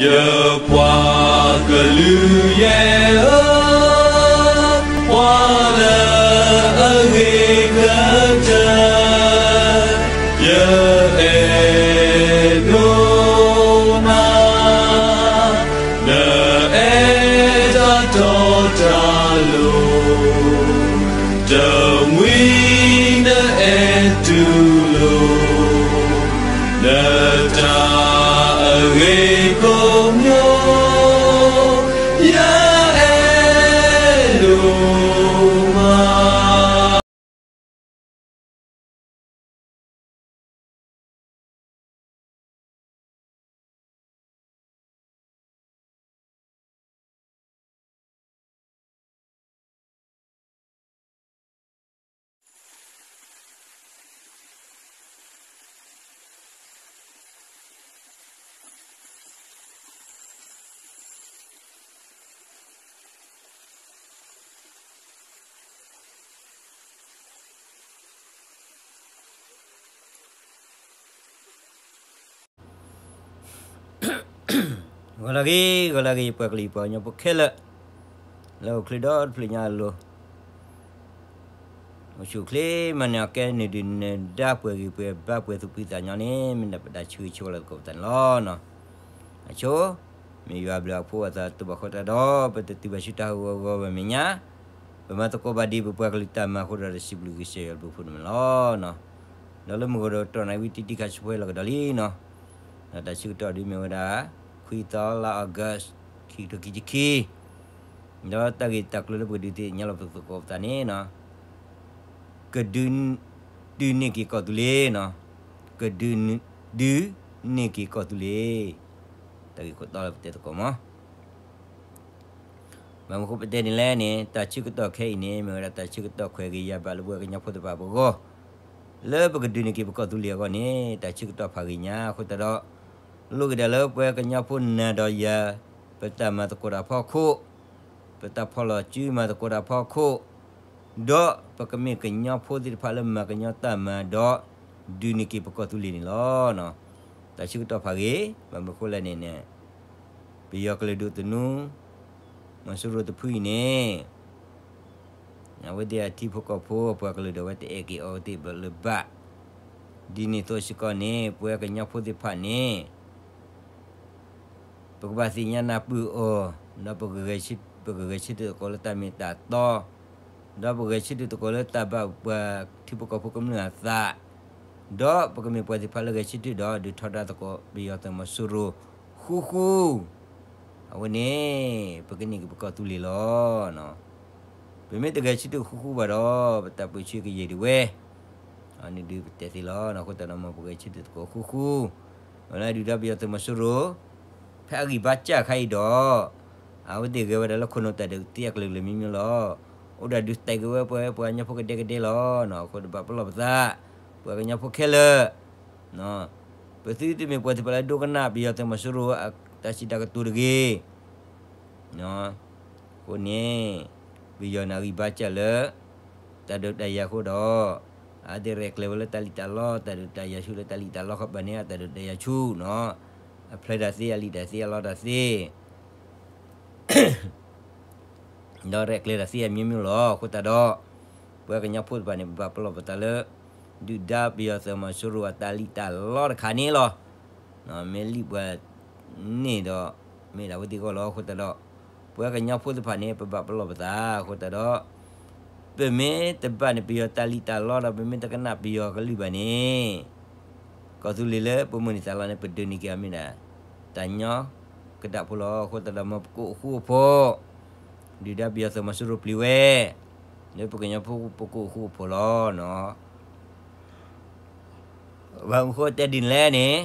ယပှၤကလုာ်ယဲၢ်ဧၢ, ပှၤလၢအဂ့ၤကတၢၢ်, ယအဲၣ်ဒိးနၤ, နအဲၣ်တၢ်တီတၢ်လိၤ, တမှံၤနအဲၣ်တူၢ်လိာ် နတၢ်အဂ့ၤကိးမံၤ, ယအဲၣ်ဒိးမး. ဂီၤလၢအဂ့ၤ ဂီၤလၢအဂ့ၤ ယပှၤကလုာ်ယပှၤကညီဖိခဲလၢာ် လၢအိၣ်ချ့ဒီတဖျၢၣ်ညါအလိၤ အိၣ်ဆူၣ်အိၣ်ချ့မၤနၢၤအီၤကဲ နဒုၣ်နဒါပှဲၤဂံၢ်ပှဲၤဘါပှဲၤသူၣ်ဖှံသးညီန့ၣ် မ့ၢ်ဒၣ်ပတၢ်ဆၢဂ့ၤဆၢဝါလၢသကိးပသးန့ၣ်လီၤ. အဆိ မ့ၢ်ယွၤအဘျုးအဖှိၣ်အသးတဘၣ်ဃီတၢ်ဒီး ပတတုၤဘၣ်ဆူတၢ်ဟးဂီၤဂီၤဘၣ်မဲာ်ညါ ပမၤသကိးဘၣ်ဒံးပပှၤကလုာ်တၢ်မၤအဃိဒီး တၢ်စံးဘျုးကစၢ်ယွၤဘျုးဖှိၣ်န့ၣ်လီၤ. ဒီးလၢမုၢ်ဂီၤဒီးတီၢ်နၢ်ဝံတံၢ်တံၢ်ခါဆူဖဲလီၤကဒီးလံနီၤ. ဒီးတၢ်ဆၢကတီၢ်ဒ်မ့ၢ်ဝဲဒၣ် ခွံသီလါ August ခံကထိခံဆံခံ ဒီးတၢ်ဂ့ၢ်တၢ်ကျိၤလၢပကဒုးသ့ၣ်ညါလီၤပသကိးပသးန့ၣ်နီၤ ကဒုး ဒုးန့ၢ်က့ၤကီၢ်သူလ့ၤနီၤ, ကဒုး ဒုးန့ၢ်က့ၤကီၢ်သူလ့ၤ, တၢ်ဂ့ၢ်ခိၣ်တီလၢပတဲသကိးမး ဘၣ်မနုၤဃိပတဲန့ၣ်လဲၣ်န့ၣ် တၢ်ဆၢကတီၢ်ခဲအံၤန့ၣ် မ့ၢ်ဝဲဒၣ်တၢ်ဆၢကတီၢ်ခွဲးဂ့ၤယာ်ဘၣ်လၢပဝဲကညီဖိသ့ၣ်တဖၣ်ပဂီၢ် လၢပကဒုးန့ၢ်က့ၤပကီၢ်သူလ့ၤအဂီၢ်န့ၣ် တၢ်ဆၢကတီၢ်ဖးဂ့ၤညါအဃိသတးဒီး လိၣ်က့ၤဒၣ်လၢပဝဲကညီဖိနၤဒီးယၤ ပတၢ်မၤသကိးတၢ်ဖီခိၣ် ပတၢ်ဖီၣ်လီၤစုမၤသကိးတၢ်ဖီခိၣ် ဒီးပကမ့ၢ်ကညီဖိသ့ၣ်တဖၣ်လၢမၤကညီတၢ်မၤဒီး ဒုးန့ၢ်က့ၤပကီၢ်သူလ့ၤန့ၣ်လီၤ. တၢ်ဆၢကတီၢ်ဖးဂ့ၤ ဘၣ်မနုၤဃိလဲၣ်န့ၣ် ပယီၤကလုာ်ဒိၣ်သနူ မီၤစိရိၤတဖုအံၤန့ၣ် အဝဲသ့ၣ်အထံဖိကီၢ်ဖိအပှၤကလုာ်ဒီးအဝဲတအဲၣ်က့ၤအီၤသ့ၣ်ဘၣ်လၢၤဘၣ်. ဒ်န့ၣ်အသိးစ့ၢ်ကီးန့ၣ် ပဝဲကညီဖိသ့ၣ်တဖၣ်န့ၣ် ပကဘၣ်သ့ၣ်ညါနၢ်ပၢၢ်အီၤ, ဒီးပကဂဲၤဆၢထၢၣ်, ပကဂဲၤဆၢထၢၣ်သကိးလၢတၢ်မ့ၢ်တၢ်တီ, ဒီးပဂဲၤဆၢထၢၣ်သကိးလၢတၢ်ဘၣ်ပှၤထံဖိကီၢ်ဖိကမျၢၢ်အသး, ဒီးပကမ့ၢ်ပှၤသ့ၣ်တဖၣ်လၢဂဲၤဆၢထၢၣ်ဒီး ဒုးထီဒါသကိးပယီၤသုးမီၤစိရိၤ ဃူဃူ အဝဲန့ၣ် ပကန့ၢ်က့ၤပကီၢ်သူလ့ၤလီၤ. ပမ့ၢ်တဂဲၤဆၢထၢၣ်ဃူဃူဘၣ်ဒီး ပတၢ်ပၢဆှၢကယဲၢ်ဒံးဝဲ အန့ၣ်ဒုးပတဲသ့လီၤ. အဃိသတးဒီး မ်ပဂဲၤဆၢထၢၣ်သကိးဃူဃူ, ဝဲလၢဒုၣ်ဒါပယီၤသုးမီၤစိရိၤ ဖဲအဂံၢ်ဘါစၢ်ခါအံၤဒီး အဝဲသ့ၣ်ဂဲၤဝဲဒၣ်လၢခိၣ်နူာ်တၢ်ဒုးသ့အကလုာ်ကလုာ်မံၤမံၤလီၤ. အိၣ်ဒၣ်ဒုးတဲာ်က့ၤဝဲပှၤ ပှၤကညီဖိကဒဲကဒဲလီၤ. အဃိတဘၣ်ပလီၢ်ပသး ပှၤကညီဖိခဲလၢာ် ပသုတမ့ၢ်ပှၤသ့ၣ်တဖၣ်လၢဒိကနၣ် ပယီၤသုးမီၤစိရိၤအတၢ်စံးတၢ်ကတိၤတဂ့ၤ. အဃိန့ၣ် ပယီၤန့ၣ်အဂံၢ်ဘါစၢ်လၢ တၢ်ဒုးတၢ်ယၤအဃိဒီး အဝဲသ့ၣ်ရဲၣ်ကျဲၤဝဲလၢတၢ်လံၣ်တၢ်လီ တၢ်ဒုးတၢ်ယၤဆူလၢတၢ်လံၣ်တၢ်လီခီပၤန့ၣ် အတၢ်ဒုးတၢ်ယၤဆူနီၤ အဖျဲးတၢ်သ့ အလံၣ်တၢ်သ့ အလီတၢ်သ့ ဒီးရဲၣ်ကျဲၤတၢ်သ့အမျိုးမျိုးလီၤ. အဃိသတးဒီး ပဝဲကညီဖိသ့ၣ်တဖၣ်န့ၣ် ပဘၣ်ပလီၢ်ပသးလၢ ဒုၣ်ဒါပယီၤသုးမီၤစိရိၤအတၢ်လံၣ်တၢ်လီတခါန့ၣ်လီၤ. မ့ၢ်လံၣ်ပှၤန့ၣ်ဒီး မ့ၢ်ဒၣ်ဝဲသ့ၣ်အဂီၢ်လီၤ. အဃိသတးဒီး ပဝဲကညီဖိသ့ၣ်တဖၣ်န့ၣ် ပဘၣ်ပလီၢ်ပသး အဃိသတးဒီး ပမ့ၢ်တဘၣ်န့ၣ် ပယီၤတၢ်လံၣ်တၢ်လီဒီး ပမ့ၢ်တကနၣ်ပယီၤကလုၢ်ဘၣ်န့ၣ် ကီၢ်သူလ့ၤလၢပမိၢ်န့ၢ်သးလီန့ၣ် ပဒုးန့ၢ်က့ၤအီၤမ့ၢ်ဒၣ် တၢ်ညီကဒၣ်ဖိလီၤ. အဃိသတးဒီး မ်ပကအိၣ်ဃူအိၣ်ဖိး ဒုၣ်ဒါပယီၤသုးမီၤစိရိၤပျံၤဝဲ လၢပကညီဖိပကအိၣ်ဃူအိၣ်ဖိးလီၤ. ဘၣ်မနုၤဃိတဲဒ်န့ၣ်လဲၣ်န့ၣ်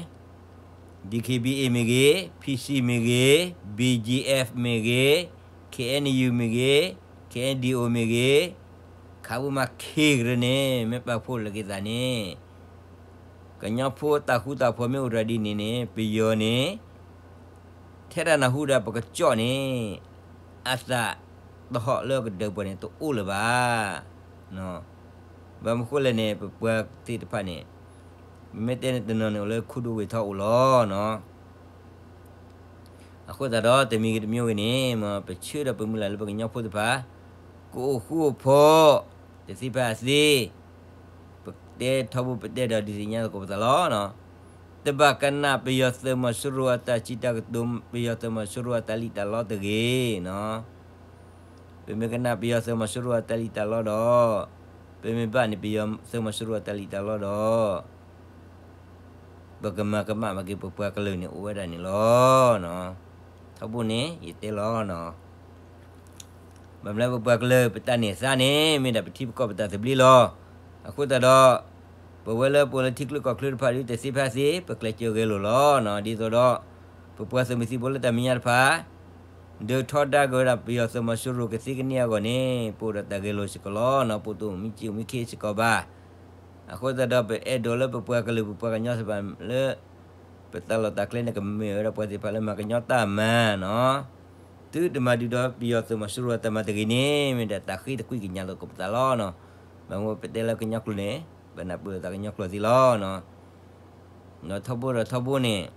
DKBA မ့ၢ်ဂ့ၤ, PC မ့ၢ်ဂ့ၤ, BGF မ့ၢ်ဂ့ၤ, KNU မ့ၢ်ဂ့ၤ, KNDO မ့ၢ်ဂ့ၤ, ခးဝဲမၤခ့ကရၢန့ၣ် မ့ၢ်ပာ်ဖှိၣ်လိာ်က့ၤသးန့ၣ် ကညီဖိတၢ်ဃူတၢ်ဖိးမ့ၢ်အိၣ်တၢ်ဒ်န့ၣ်န့ၣ် ပယီၤန့ၣ် ထဲတၢ်နၢ်ဟူဒီးပကစီၣ်န့ၣ် အသးတဟီၣ်လၢကဒၢးပှၤန့ၣ်တအိၣ်လၢၤဘၣ်. ဘၣ်မနုၤဃိလဲၣ်န့ၣ် ပပှၤသ့ၣ်တဖၣ်န့ၣ် မ့မ့ၢ်တဲန့ၣ်တနီၤန့ၣ် အိၣ်လၢခူဒိၣ်ဝ့ၢ်ထီအိၣ်လီၤ. အဃိသတးဒီး တမံၤဂ့ၤတမံၤဂ့ၤန့ၣ် မ်ပဆၢဒီးပမုၢ်လၢ်လၢပကညီဖိသ့ၣ်တဖၣ် ကအိၣ်ဃူအိၣ်ဖိး တသ့ဖဲအသ့, ပတဲထီဘိပတဲဒီးဒုးသ့ၣ်ညါသကိးပသးလီၤ. တဘၣ်ကနၣ်ပယီၤသုးမီၤစိရိၤအတၢ်စံးတၢ်ကတိၤ, ပယီၤသုးမီၤစိရိၤအတၢ်လံၣ်တၢ်လီတဂ့ၤနီၤ. ပမ့ၢ်ကနၣ်ပယီၤသုးမီၤစိရိၤအတၢ်လံၣ်တၢ်လီဒီး, ပမ့ၢ်ဘၣ်န့ၣ် ပယီၤသုးမီၤစိရိၤအတၢ်လံၣ်တၢ်လီဒီး ပကမၤကမၣ်ဘၣ်က့ၤပပှၤကလုာ်န့ၣ် အိၣ်ဝဲဒၣ်န့ၣ်လီၤ. ထီဘိန့ၣ် ယတဲလီၤနီၤ. ဘၣ်မနုၤပပှၤကလုာ် ပတၢ်န့ၢ်သါန့ၣ် မ့ၢ်ဒၣ်ပထံပကီၢ်ပတၢ်သဘျ့လီၤ. အဃိသတးဒီး ပဝဲလၢပအိၣ်လၢထံချၢကီၢ်ချၢတဖၣ်ဒုး တသ့ဖဲသ့ ပကျဲးစၢးဂဲၤလိာ်လီၤနီၤ. ဒ်သိးဒီး ပပှၤသုးမုၢ်သံၣ်ဘိလၢတၢ်မဲာ်ညါတဖၣ် ဒုးထီဒါက့ၤဝဲဒၣ်ပယီၤသုးမီၤစိရိၤကသ့ကန့ၢ်အဂီၢ်န့ၣ် ပအိၣ်ဒီးတၢ်ဂဲၤလိာ်စ့ၢ်ကီးလီၤနီၤ. ပတအိၣ်မံစံၣ်အိၣ်မံခ့စ့ၢ်ကီးဘၣ်. အဃိသတးဒီး ပအဲၣ်ဒိးလၢပပှၤကလုာ်ပပှၤကညီသ့ၣ်တဖၣ်လၢ ပတၢ်လီၢ်တၢ်ကျဲန့ၣ်ကမ့ၢ်ဝဲဒၣ်ပှၤသ့ၣ်တဖၣ်လၢမၤကညီတၢ်မၤနီၤ. သုတမၤဒုးဒီးပယီၤသုးမီၤစိရိၤတၢ်မၤတဂ့ၤန့ၣ် မ့ၢ်ဒၣ်တၢ်ဃ့တကွံၢ်ကညးလိာ်သကိးပသးလီၤနီၤ. ဘၣ်မနုၤပတဲလၢကညီကျိာ်န့ၣ် ပနၢ်ပၢၢ်လိာ်သးကညီကျိာ်သ့လီၤနီၤ. ဒီးထီဘိဒီးထီဘိန့ၣ်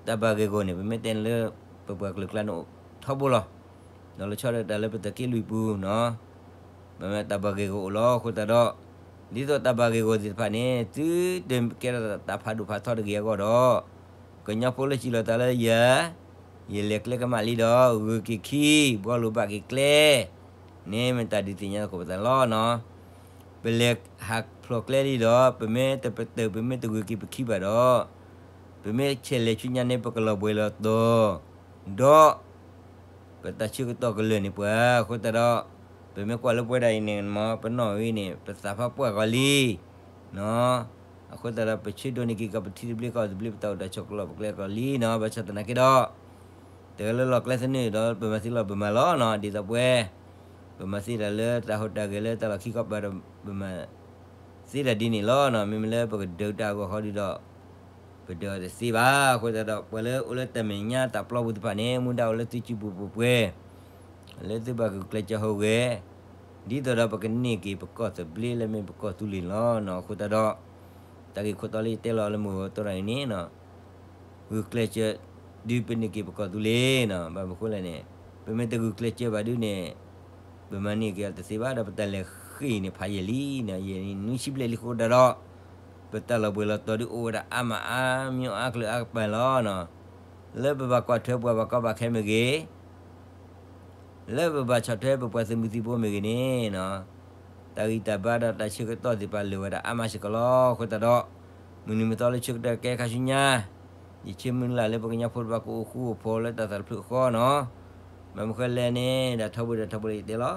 တၢ်ဘၣ်ဂ့ၢ်ဂီၢ်န့ၣ် ပမ့ၢ်တဲန့ၣ်လၢ ပပှၤကလုာ်ကျါန့ၣ်အိၣ်ထီဘိလီၤ. ဒီးလီၤဆီဒၣ်တၢ်လၢပသုးက့လွံၢ်ပူၤနီၤ မ့ၢ်တၢ်ဘၣ်ဂ့ၢ်ဂီၢ်အိၣ်လီၤ. အဃိသတးဒီး ဒ်သိးတၢ်ဘၣ်ဂ့ၢ်ဂီၢ်သ့ၣ်တဖၣ်န့ၣ် သုတကဲထီၣ်တၢ်ဖးဒိၣ်ဖးထီတဂ့ၤအဂီၢ်ဒီး ကညီဖိလၢစံးလီၤသးလၢယၤ ယလဲၤကျဲကမၣ်လံဒီး ဂုၤက့ၤခံ ဘှီလိာ်ဘၣ်က့ၤကျဲ န့ၣ်မ့ၢ်တၢ်ဒုးသ့ၣ်ညါသကိးပသးလီၤနီၤ. ပလဲၤဟးဖျိးကျဲလံဒီး ပမ့ၢ်တပတုာ် ပမ့ၢ်တဂုၤက့ၤပခံဘၣ်ဒီး ပမ့ၢ်ဆဲးလဲၤဆူညါန့ၣ် ပကလီၤဘှံးလီၤတီၤ ဒီး ပတၢ်ဆၢကတီၢ်ကလၢာ်န့ၣ်ပှၤ အဃိသတးဒီး ပမ့ၢ်ကွၢ်လၢပဝဲဒၣ်အံၤန့ၣ် မ်ပနီၣ်ဂံၢ်န့ၣ် ပသးဖးပှၢ်ကီးလံ နီၤ. အဃိသတးဒီး ပဆၢဒိးန့ၢ်က့ၤကီးပထံသဘျ့ကီၢ်သဘျ့ ပတၢ်အိၣ်တၢ်ဆိးကလီၢ်ပကျဲကီးလံနီၤ. ဘၣ်ဆၣ်သနာ်က့ဒီး တဂၤလၢလီၢ်ကျဲသနၢၣ်ဒီး ပမၤသ့လီၤပမၤလီၤနီၤ. ဒ်သိးပဝဲ ပမၤသ့တၢ်လၢတၢ်ဟူးတၢ်ဂဲၤလၢတၢ်လီၢ်ခံကီၢ်ပၤဒီး ပမၤသ့တၢ်ဒ်န့ၣ်လီၤနီၤ. မ့မ့ၢ်လၢပကဒုးတၢ်အဂီၢ်ဃီဒုးဒီး ပဒုးအီၤတသ့ဘၣ်. အဃိသတးဒီး ပှၤလၢအိၣ်လၢတၢ်မဲာ်ညါတၢ်ပျီပူၤသ့ၣ်တဖၣ်န့ၣ် မူဒါအိၣ်လၢသုစုပူၤပူၤပှဲၤ လၢသုဘၣ်ဂုာ်ကျဲးစၢးဟူးဂဲၤ ဒ်သိးဒီးပကန့ၢ်က့ၤပကီၢ်သဘျ့လၢမ့ၢ်ပကီၢ်သူလ့ၤလီၤနီၤ. အဃိသတးဒီး တၢ်ဂ့ၢ်ခိၣ်တီလၢယတဲလီၤလၢမုၢ်ဂီၤတီတၢ်အံၤန့ၣ် ဂုာ်ကျဲးစၢး ဒုးပန့ၢ်က့ၤပကီၢ်သူလ့ၤနီၤ. ဘၣ်မနုၤဃိလဲၣ်န့ၣ် ပမ့ၢ်တဂုာ်ကျဲးစၢးဘၣ်ဒုးန့ၣ် ပမၤန့ၢ်က့ၤအီၤတသ့ဘၣ်ဒီး ပတၢ်လဲၤဃ့ၢ်န့ၣ်ဖးယံာ်လံနီၤ. ယဲၢ်နွံဆံဘျဲၣ်လံအဃိသတးဒီး ပတၢ်လီၤဘှံးလီၤတီၤဒုးအိၣ်ဝဲဒၣ်အါမးအါမံၤအါကလုာ်အါကပၤလီၤနီၤ. လၢပဘၣ်ကွၢ်ထွဲပှၤဘၣ်ကီဘၣ်ခဲမ့ၢ်ဂ့ၤ လၢပဘၣ်ဆီၣ်ထွဲပပှၤသုးမုၢ်သံၣ်ဘိမ့ၢ်ဂ့ၤန့ၣ်နီၤ တၢ်ဂံၢ်တၢ်ဘါဒီးတၢ်ဆၢကတီၢ်သ့ၣ်တဖၣ်လၢာ်ဝဲဒၣ်အါမးစ့ၢ်ကီးလီၤ. အဃိသတးဒီး မုၢ်နံၤမုၢ်သီလၢဆၢကတီၢ်ကဲခါဆူညါ ယဆၢမုၢ်လၢ်လၢပကညီဖိတဖၣ်ကအိၣ်ဃူအိၣ်ဖိးလၢတၢ်သးတဖျၢၣ်ဃီနီၤ. ဘၣ်မနုၤဃိလဲၣ်န့ၣ် ဒၣ်ထီဘိဒီးထီဘိလၢယတဲလီၤ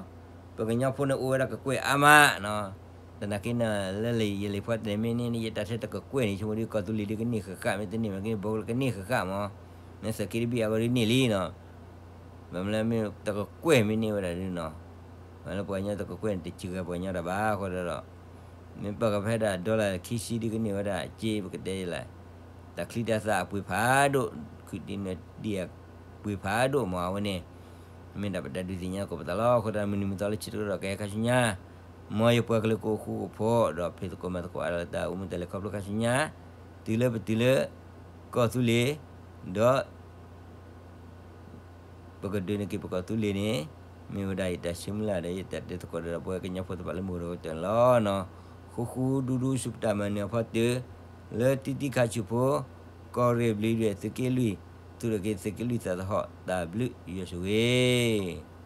ပကညီဖိန့ၣ်အိၣ်ဝဲဒၣ်ကကွဲၢ်အါမးနီၤ. သနာ်က့န့ၣ် လၢယလံၤဖီတန့ၣ်မ့ၢ်န့ၢ်န့ၣ် ယတၢ်ထဲတကကွဲၢ်န့ၣ် ဆိကမိၣ်ဒုးကီၢ်သူလ့ၤဒုးကန့ၢ်ဃၣ်ဃၣ် မ့ၢ်တန့ၢ်မ့ၢ်ကန့ၢ်ဘိကလၢကန့ၢ်ဃၣ်ဃၣ်မး မ့ၢ်သုးက့တဘ့ၣ်အဂီၢ်ဒုးန့ၢ်လံနီၤ. ဘၣ်မနုၤလၢမ့ၢ်တကကွဲၢ်မ့ၢ်န့ၢ်ဝဲဒၣ်ဒုးနီၤ မ့ၢ်လၢပှၤကညီတကကွဲၢ်န့ၣ် တစှၤပှၤကညီတၢ်ဘၣ်အဃိသတးဒီး မ့ၢ်ပာ်ကဖဲဒၣ် dollar ခံဆံဒုးကန့ၢ်ဝဲဒၣ်စ့ပကတဲယဲလၢ တၢ်ချံတၢ်သၣ်အပှ့ၤဖးဒိၣ် ခုးဒံနၢၤဒံအပှ့ၤဖးဒိၣ်မးအဝဲန့ၣ် မ့ၢ်ဒၣ်ပတၢ်ဒုးသ့ၣ်ညါသကိးပသးလီၤ. အဃိသတးမုၢ်နံၤမုၢ်သီလၢဆၢကတီၢ်ကဲခါဆူညါ မ်ယပှၤကလုာ်ကအိၣ်ဃူအိၣ်ဖိး ဒီးဖံးသကိးမၤသကိးအါထီၣ်လၢတၢ်အိၣ်မူတၢ်လဲၤခီဖျိခါဆူညါ တုၤလၢပတုၤလၢ ကီၢ်သူလ့ၤ ဒီး ပကဒုးန့ၢ်က့ၤပကီၢ်သူလ့ၤန့ၣ် မ့ၢ်ဝဲဒၣ်ယတၢ်ဆၢမုၢ်လၢ်ဒီးယတၢ်တဲသကိးဒီးပဝဲကညီဖိသ့ၣ်တဖၣ်လၢမုၢ်ဂီၤတၢၢ်န့ၣ်လီၤ. ဃူဃူဒူဒူဆူပတၢ်မၤနၢၤအဖီတၢၢ် လၢတံၢ်တံၢ်ခါဆူၣ်ဖိ ကီၢ်ရ့ၣ်ဘျံးဒွဲၣ်သုးက့လွံၢ် သူၣ်ထီၣ်က့ၤသုးက့လွံၢ်သးသဟီၣ် တၢ်ဘျုးယွၤဆိၣ်ဂ့ၤ